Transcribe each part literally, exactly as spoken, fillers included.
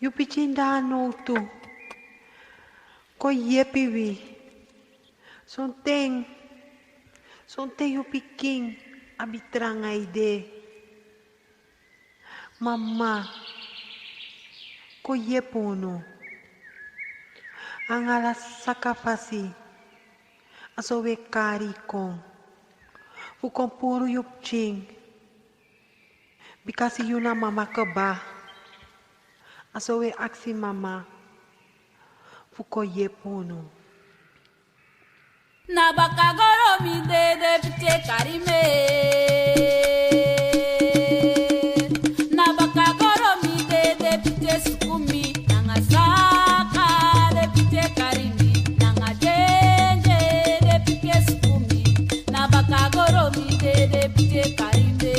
Yu pikin de na nowtu. Kon yepi wi. Sonten, sonten yu pikin abi tranga ede. Mama, kon yepi unu. Nanga ala saka fasi, a so wi e kari kon. Fu kon puru yu pikin. Bikasi yu na mama kaba. A so wi e aksi mama fu kon yepi unu. Na baka goro mi dede pite kari mi. Na baka goro mi dede pite suku mi. Nanga saka de pite kari mi. Nanga denje de pite suku mi. Na baka goro mi dede pite kari mi.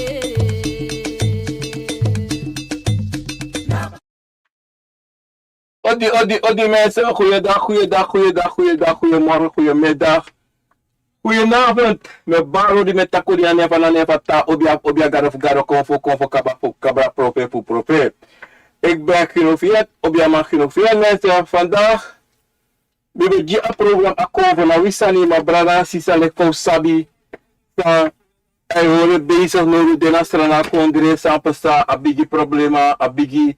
Odi, odi, odi mensen. Goeiedag, goeiedag, goeiedag, goeiedag, goeiemorgen, goeiemiddag, goedenavond. Mi e bari odi, mi e taki odi na nen fu, na nen fu a Tata, obia, obia, gado fu gado, konfo, konfo, kaba fu kaba, profeet fu profeet. Ik ben Gino Fiat, obiaman Gino Fiat, mensen. Vandaag mi ben gi a program a konfo na wi sani, ma brada, sisa, leki fa un sabi, san e hori bezig now, den na Sranan kondre, san pasa, a bigi problema, a bigi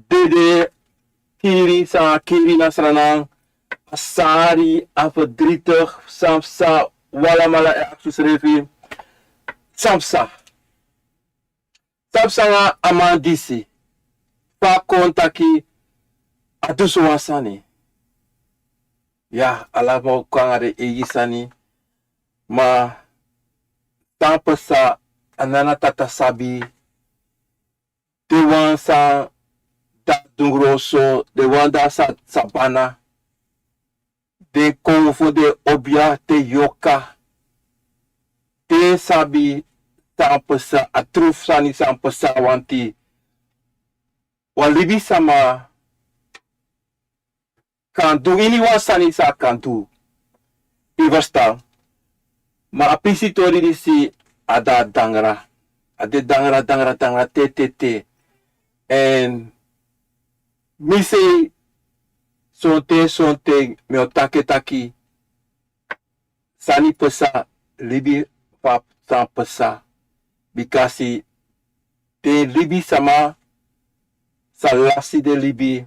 dede, kiri, san kiri na Sranan, a sari, a verdrietig, san pasa, wi alamala e aksi usrefi, san pasa. San pasa nanga a man disi, fa a kon taki a du so wan sani. Ya, ala man o kon nanga den eigi sani. Ma san pasa, a Nana Tata sabi. Den wan san de na dungru oso, den wan di sa, sabana, den konfo, den obia, den yorka, den sabi san pasa, a trufu sani san pasa. Wanti wan libisama kan du iniwan sani san a kan du. Yu e ferstan? Ma a pisi tori disi, a de dangra. A de dangra, dangra, dangra, te, te, te. Èn mi sei, sonten, sonten mi o taki, taki sani pasa, libi fa san pasa. Bikasi den libisama sa lasi den libi,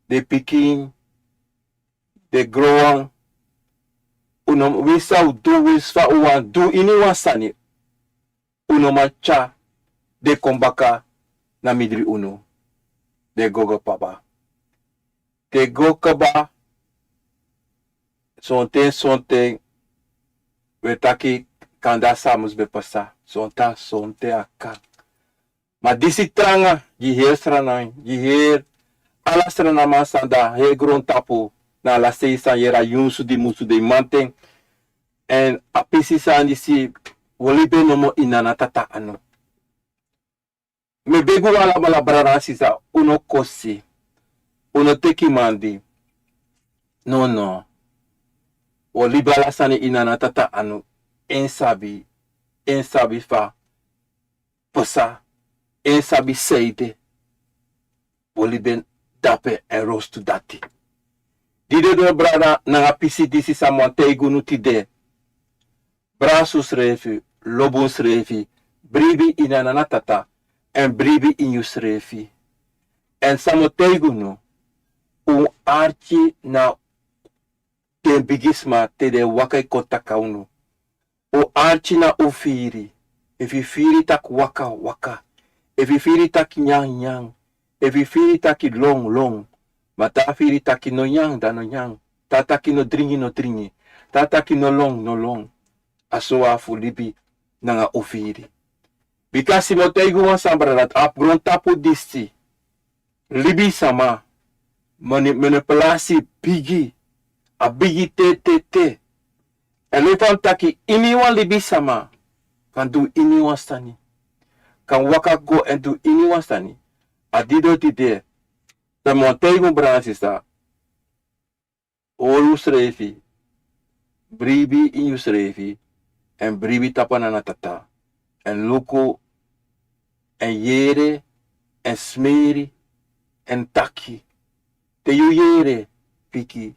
den pikin, den gronwan, un no, winsi san un du, winsi fa un wani du iniwan sani, un no man tyari den kon baka na mindri unu. Den go go kaba. Den go kaba. Sonten, sonten wi e taki kande a sa mus ben pasa. Sonten, sonten a kan. Ma disi tranga gi heri Sranan, gi heri ala Srananman san de na heri grontapu, na ala sei san yere a nyunsu di musu de mamanten. Èn a pisi sani disi, wi o libi en nomo ini Nana Tata anu. Mi e begi un alamala, brada nanga sisa, un no kosi, un no teki mandi. No, no. Wi o libi ala sani ini Nana Tata anu. En sabi, en sabi fa pasa, en sabi san ede. Wi o libi en dape èn rostu dati. Di den, den brada nanga pisi disi san mi wani taigi unu tide. Brasi unsrefi, lobi unsrefi, bribi ini a Nana Tata, èn bribi ini yusrefi. Èn san mi o taigi unu, un arki na den bigisma te den e waka e kon taki na unu. Un arki na un firi. Efu yu firi taki waka, waka. Efu yu firi taki nyan, nyan. Efu yu firi taki lon, lon. Ma te a firi taki no nyan, dan no nyan. Te a taki no dringi, no dringi. Te a taki no lon, no lon. A so wi abi fu libi nanga un firi. Bika mi o taigi un wan sani, brada, dati a grontapu disi, libisma, mani-, manipulasi bigi, a bigi te, te, te. Èn leki fa mi taki, iniwan libisma kan du iniwan sani. Kan waka go èn du iniwan sani. A didon di de, dan mi o taigi un, brada nanga sisa, hori unsrefi, bribi ini yusrefi, èn bribi tapu a Nana Tata, èn luku, èn yere, èn smeri, èn taki. Te yu yere, piki.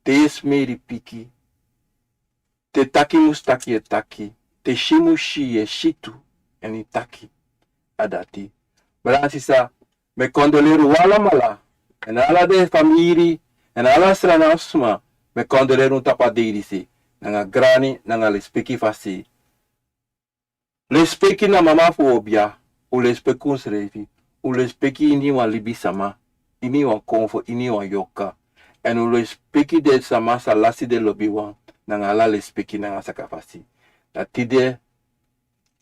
Te yu e smeri, piki. Te taki mus taki, yu e taki. Te si mus si, yu e si tu, èn yu taki. A dati. Brada, sisa, mi e kondoleri un alamala, èn ala den famiri, èn ala Sranan sma, mi e kondoleri un tapu a dei disi, nanga grani, nanga lespeki fasi. Lespeki na mama fu obia, un lespeki unsrefi, un lespeki ini wan libisama, ini wan konfo, ini wan yorka. Èn un lespeki den sama san lasi den lobiwan, nanga ala lespeki nanga sakafasi. Na tide,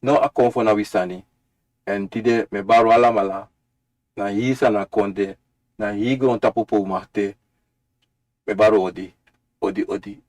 no a konfo na wi sani. Èn tide mi e bari un alamala, na hii Sranan kondre, na hii grontapu pe un mag de, mi e bari un odi, odi, odi,